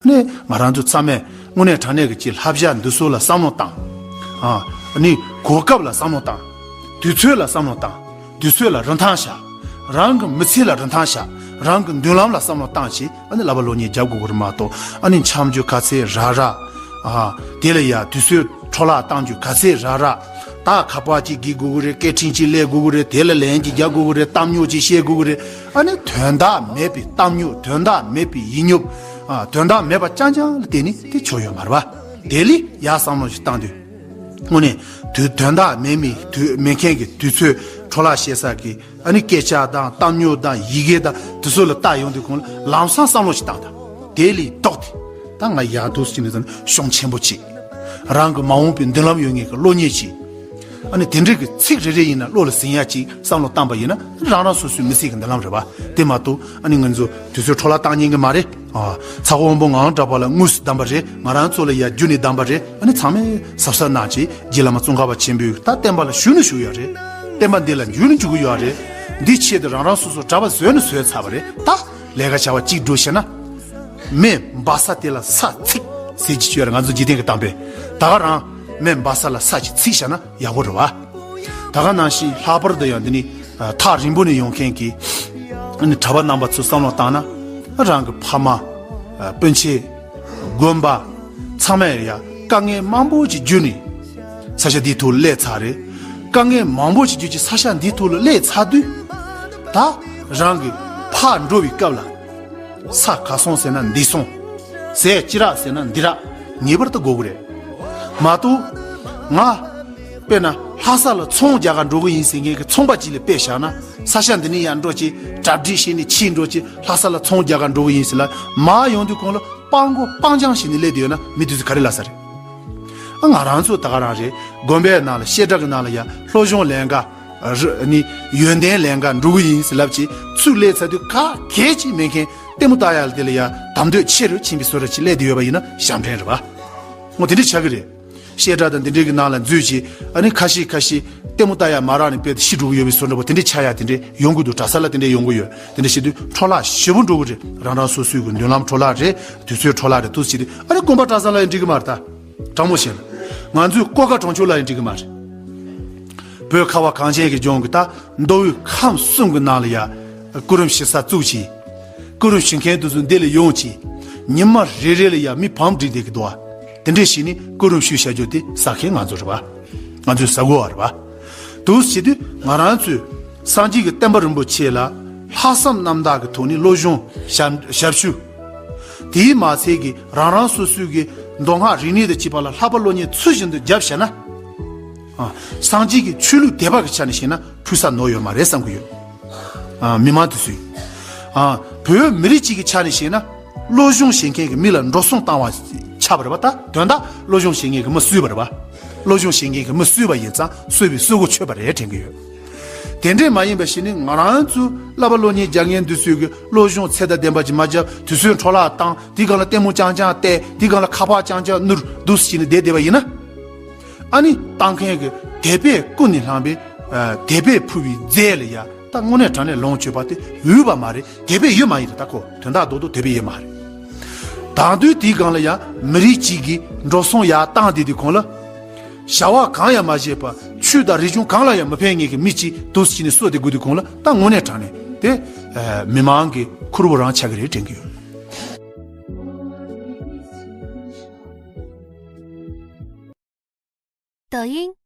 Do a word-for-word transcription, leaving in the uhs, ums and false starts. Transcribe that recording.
ནས་ང་རང་ཚོ་ཚང་མས་དངོས་གནས་དྲང་གནས་ཀྱི་ཅིག་བསླབ་བྱ་འདི་ཚོ་ལ་བསམ་བློ་བཏང་། ཨ་ནི་གོ་སྐབས་ལ་བསམ་བློ་བཏང་། དུས་ཚོད་ལ་བསམ་བློ་བཏང་། དུས་ཚོད་ལ་རིན་ཐང་བཞག་རང་གི་མི་ཚེ་ལ་རིན་ཐང་བཞག་རང་གི་མདུན་ལམ་ལ་བསམ་བློ་བཏང་བྱས། ཨ་ནི་བསླབ་པ་སློབ་གཉེར་རྒྱབ་དགོས་ཀྱི་རེད་མ་གཏོགས། ཨ་ནི་འཆམ་རྒྱུ་ག་ཚད་རག་རག་ཨ་དེ་ལ་ཡ་དུས་ཚོད་འཕྲོ་བརླག་གཏང་རྒྱུ་ག་ཚད་རག་རག་ད་ཁ་པར་གཅིག་གི་དགོས་ཀྱི་རེད། སྐད་འཕྲིན་གཅིག་ལས་དགོས་ཀྱི་རེད། དེ་ལ་ལན་གཅིག་རྒྱག་དགོས་ཀྱི་རེད། གཏམ་རྙོག་གཅིག་བཤད་དགོས་ཀྱི་རེད། ཨ་ནི་དོན་དག་མེད་པའི་གཏམ་རྙོག་དོན་དག་མེད་པའི་ཡིད་སྨྱོབ། ཨ་དོན་དག་མེད་པ་རྐྱང་རྐྱང་ལ་བརྟེན་ནས་དེ་ཆོག་ཡོད་མ་རེད་པ། དེ་ལས་ཡར་བསམ་བློ་ཞིག་བཏང་དུས། དངོས་གནས་དུས་དོན་དག་མེད་མི་དུས་མེད་མཁན་གྱི་དུས་ཚོད་འཕྲོ་བརླག་བྱེད་ས་གི་ཨ་ནི་སྐད་ཆ་དང་གཏམ་རྙོག་དང་ཡི་གེ་དང་དེ་ཚོ་ལ་བལྟ་ཡོང་དུས་གོང་ལ་ལམ་སང་བསམ་བློ་ཞིག་བཏང་དང་། དེ་ལས་ལྡོག་སྟེ་ད་ང་ཡག་འདུག་ཟེར་ནས་ཙམ་ཤོང་ཆེན་པོ་བྱེད། རང་གི་མ་འོངས་པའི་མདུན་ལམ་ཡོད་མཁན་གྱི་བློ་ངེས་བྱེད། ཨ་ནི་དེ་འདྲའི་གི་ཚིག་རེ་རེ་ཡིན་ན་བློ་ལ་ཟིན་ཡ་ཅིག་བསམ་བློ་བཏང་པ་ཡིན་ན་རང་རང་སོ་སོའི་མི་ཚེ་གི་མདུན་ལམ་རེད་པ། དེ་མ་གཏོགས་ཨ་ནི་ང་ཚོ་དུས་ཚོད་འཕྲོ་བརླག་བཏང་ཉན་གི་མ་རེད། ཨ་ཚ་བོ་དབང་པོ་ངང་དྲག་པ་ལ་དངོས་སུ་བདམས་པ་རེད། ང་རང་ཚོ་ལ་ཡ་རྒྱུ་ནས་བདམས་པ་རེད། ཨ་ནི་ཚང་མས་གཟབ་གཟབ་གནང་བྱས་རྗེ་བླ་མ་ཙོང་ཁ་པ་ཆེན་པོས་ད་བསྟན་པ་ལ་ཞུགས་ནས་བཞུགས་ཡོད་རེད། བསྟན་པ་འདི་ལ་འཇུག་ནས་འཇུག་གི་ཡོད་རེད། འདི་ཆེད་དུ་རང་རང་སོ་སོ་གྲྭ་པ་བཟོས་ནས་བཟོས་ཚར་བ་རེད། ད་ལས་ཀ་བྱ་བ་གཅིག་འགྲོ་ཤེས་ན། མེ་འབར་ས་དེ་ལ་ས་འཚིག་ཟེར་གྱི་ཡོད་རེད། ང་ཚོ་འཇིག་རྟེན་གྱི་གཏམ་དཔེ། ད་ག་རང་མེ་འབར་ས་ལ་ས་ཅིག་འཚིག་བཞག་ན་ཡག་པོ་རེད་པ། ད་ག་ནང་བཞིན་ལྷག་པར་དུ་ཡང་འདི་ནི་ཨ་ཐག་རིང་པོ་ནས་ཡོང་མཁན་གྱི་ཨ་ནི་གྲྭ་པ་རྣམ་པ་ཚོ་བསམ་བློ་བཏང་ན། ཨ་རང་གི་ཕ་མ་ཨ་སྤུན་མཆེད་དགོན་པ་ཚང་མས་ཡ་དཀའ་ངལ་མང་པོ་ཅིག་བརྒྱུད་ནས་ས་ཆ་འདིའི་ཐོག་ལ་སླེབས་ཚར་རེད། དཀའ་ངལ་མང་པོ་ཅིག་བརྒྱུད་ཀྱི་ས་ཆ་འདིའི་ཐོག་ལ་སླེབས་ཚར་དུས། ད་རང་གི་ཕར་འགྲོ་བའི་སྐབས་ལ། ས་ག་སོང་ཟེར་ན་འདི་སོང་། ཟས་ཅི་རག་ཟེར་ན་འདི་རག་ངེས་པར་དུ་དགོས་ཀྱི་རེད། མ་གཏོགས་ང་དཔེར་ན་ལྷ་ས་ལ་ཚོང་རྒྱག་ག་འགྲོ་གི་ཡིན་ཟེར་མཁན་གྱི་ཚོང་པ་ཅིག་ལ་དཔེ་བཞག་ན། ས་ཆ་འདི་ནས་ཡར་འགྲོ་ཅིག་གྲ་སྒྲིག་བྱས་ནས་ཕྱིར་འགྲོ་ཅིག་ལྷ་ས་ལ་ཚོང་རྒྱག་ག་འགྲོ་གི་ཡིན་ཟེར་ལབ་མར་ཡོང་དུས་གོང་ལ་སྤང་མགོ་སྤང་རྐྱང་བྱས་ནས་སླེབས་བསྡད་ཡོད་ན་མི་དེ་ཚོས་ག་རེ་ལབ་ས་རེད། ཨ་ང་རང་ཚོ་ད་ག་རང་རེད། དགོན་པའི་ནང་ལ་བཤད་གྲྭ་གི་ནང་ལ་ཡ་སློབ་སྦྱོང་ལེན་ག་ར་ནི་ཡོན་ཏན་ལེན་ག་འགྲོ་གི་ཡིན་ཟེར་ལབ་ཅིག་ཚུར་སླེབས་ཚར་དུས་ག་གེ་ཅིག་མེད་མཁན་ལྟད་མོ་ལྟ་ཡག་ལ་དེ་ལ་ཡ་དམ་དོད་ཆེ་རུ་ཕྱིན་པའི་བཟོ་འདྲ་ཅིག་སླེབས་བསྡད་ཡོད་པ་ཡིན་ན་ཞབས་འདྲེན་རེད་པ། འོ་དེ་འདྲ་ཆགས་ཀྱི་རེད། བཤད་གྲྭ་དང་དེ་འདྲའི་གི་ནང་ལ་འཛུལ་ཅིག་ཨ་ནི་ཁ་ཤས་ཁ་ཤས་ལྟད་མོ་ལྟ་ཡག་མ་རག་ནས་དཔེ་ཤི་འགྲོ་གི་ཡོད་པའི་བཟོ་འདྲ་པོ་དེ་འདྲ་ཆགས་ཡག་དེ་འདྲ་ཡོང་གི་འདུག་གྲྭ་ས་ལ་དེ་འདྲ་ཡོང་གི་ཡོད། དེ་འདྲ་བྱེད་དུས་འཕྲོ་བརླག་ཞེ་པོ་འགྲོ་གི་རེད། རང་རང་སོ་སོའི་གི་མདུན་ལམ་འཕྲོ་བརླག་རེད། དུས་ཚོད་འཕྲོ་བརླག་རེད་འདུག་བྱེད་དུས་ཨ་ནི་དགོན་པ་གྲྭ་ས་ལ་ཡང་འགྲིག་གི་མ་རེད་ད། དྲང་མོ་བཤད་ན། ང་ཚོའི་ཀོ་ཁ་གྲོང་ཆོག་ལ་ཡང་འགྲིག་གི་མ་རེད། བོད་ཁ་བ་གངས་ཅན་གྱི་ལྗོངས་ཀྱི་ད་མདོ་དབུས་ཁམས་གསུམ་གྱི་ནང་ལ་ཡ། སྐུ་རིམ་ཞུ་ས་བཙུགས་ཅིག་སྐུ་རིམ་ཞུ་མཁན་དེ་ཚོ་འདི་ལ་ཡོང་ཅིག་ཉི་མ་རེ་རེ་ལ་ཡ་མི་བམ་བསྒྲིགས་བསྡད་ཀྱི་འདུག་ཨ། དེ་འདྲས་བྱས་ནས་སྐུ་རིམ་ཞུས་བཞག་རྒྱུ་དེ་ཟ་མཁན་ང་ཚོ་རེད་པ། ང་ཚོས་ཟ་དགོས་པ་རེད་པ། འདུག་བྱེད་དུས་ང་རང་ཚོས་སངས་རྒྱས་ཀྱི་བསྟན་པ་རིན་པོ་ཆེ་ལ་ལྷག་བསམ་རྣམ་དག་གི་ཐོག་ནས་སློབ་སྦྱོང་ཞབས་ཞབས་ཞུ། དེའི་མ་ཚད་ཀྱི་རང་རང་སོ་སོའི་གི་མདོ་སྔགས་རིག་གནས་དང་བཅས་པ་ལ་ལྷག་པར་སློབ་གཉེར་ཚུལ་བཞིན་དུ་བརྒྱབ་བཞག་ན། ཨ། སངས་རྒྱས་ཀྱི་ཆོས་ལུགས་དད་པ་གི་ཆ་ནས་བཤད་ན་ཕུལ་ས་ནོར་ཡོད་མ་རེད་བསམ་གྱི་ཡོད། ཨ། མི་མང་དེ་ཚོས། ཨ། བོད་མི་རིགས་གཅིག་གི་ཆ་ནས་བཤད་ན། སློབ་སྦྱོང་བྱེད་མཁན་གྱི་མི་ལ་འགྲོ་སོང་བཏང་བ་ཆགས་པ་རེད་པ། ད་དོན་དག་སློབ་སྦྱོང་བྱེད་མཁན་གྱི་མི་གསོས་པ་རེད་པ། སློབ་སྦྱོང་བྱེད་མཁན་གྱི་མི་གསོས་པ་ཡིན་ཙང་གསོས་པའི་གསོས་གོ་ཆོད་པ་རེད་དྲན་གྱི་ཡོད། དེ་འདྲས་མ་ཡིན་པ་ཞིག་ནི་ང་རང་ཚོ་བསླབ་པ་སློབ་གཉེར་རྒྱག་མཁན་འདི་ཚོས་གི་སློབ་སྦྱོང་ཚད་དང་ལྡན་པ་ཅིག་མ་བརྒྱབ་དུས་ཚོད་འཕྲོ་བརླག་བཏང་དེའི་སྒང་ལ་ལྟད་མོ་རྐྱང་རྐྱང་བལྟས་དེའི་སྒང་ལ་ཁ་པར་རྐྱང་རྐྱང་ནུར་འདུག་སེ་བྱས་ནས་བསྡད་བསྡད་པ་ཡིན་ན། ཨ་ནི་བཏང་མཁན་གི་དད་པས་ཀུན་ནས་བསླངས་པའི་ཨ་དད་པས་ཕུལ་བའི་རྫས་ལ་ཡ་ད་དངོས་གནས་དྲང་གནས་ལོངས་སྤྱོད་པ་དེ་འོས་པ་མ་རེད། དད་པས་ཡོད་མ་ཡིན་རེད། ད་ཁོ་དོན་དག་རྡོག་རྡོག་དད་པས་ཡོད་མ་རེད། དང་དུས་དེའི་སྒང་ལ་ཡ་མི་རིགས་གཅིག་གིས་འགྲོ་སོང་ཡར་བཏང་བསྡད་དུས་གོང་ལ། བྱ་བ་གང་ཡང་མ་བྱས་པར་ཆོས་དང་རིག་གཞུང་གང་ལ་ཡང་མི་ཕན་ངེས་ཀྱི་མི་གཅིག་འདུག་སེ་བྱས་ནས་གསོས་ཏེ་སྒུག་དུས་གོང་ལ་ད་དངོས་གནས་དྲང་གནས་དེ་མི་མང་གི་ཁུར་བོ་རང་ཆགས་ཀྱི་རེད་དྲན་གྱི་ཡོད།